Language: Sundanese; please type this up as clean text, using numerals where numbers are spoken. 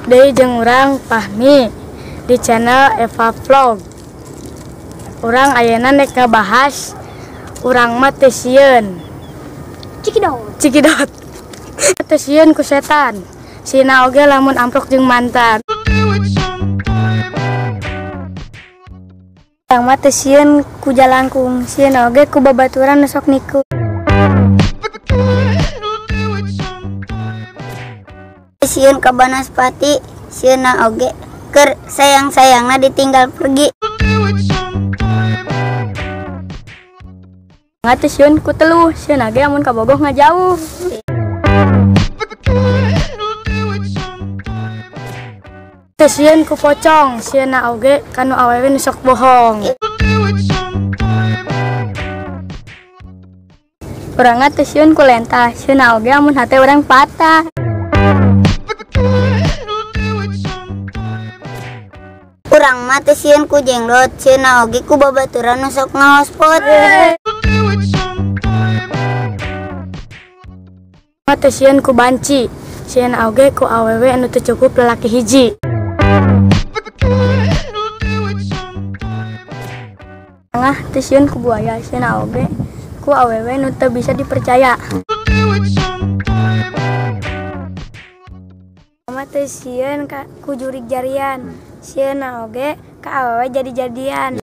Balik deui jeung urang Fahmi di channel Eva Vlog. Urang ayeuna nek ngabahas urang mah teu sieun. Cikidot. Cikidot. Teu sieun ku setan. Sina oge lamun amprok jeung mantan. Urang mah teu sieun ku jalangkung, sieun oge ku babaturan nu sok niku. Sieun ka banaspati, sieunna oge keur sayang-sayangna ditinggal pergi. Urang teu sieun ku teluh, sieun oge amun kabogoh ngajauh. Teu sieun ku pocong, sieunna oge kanu awewe nu sok bohong. Urang teu sieun ku lentah, sieunna oge amun hate urang patah. Urang mah teu sieun ku jenglot, sieunna oge ku babaturan nu sok ngahospot. Mah teu sieun ku banci, sieunna oge ku awewe anu teu cukup lalaki hiji. Urang teu sieun ku buaya, sieunna oge ku awewe nu teu bisa dipercaya. Urang mah teu sieun ku jurig jarian, sieunna oge ka awewe jadi-jadian.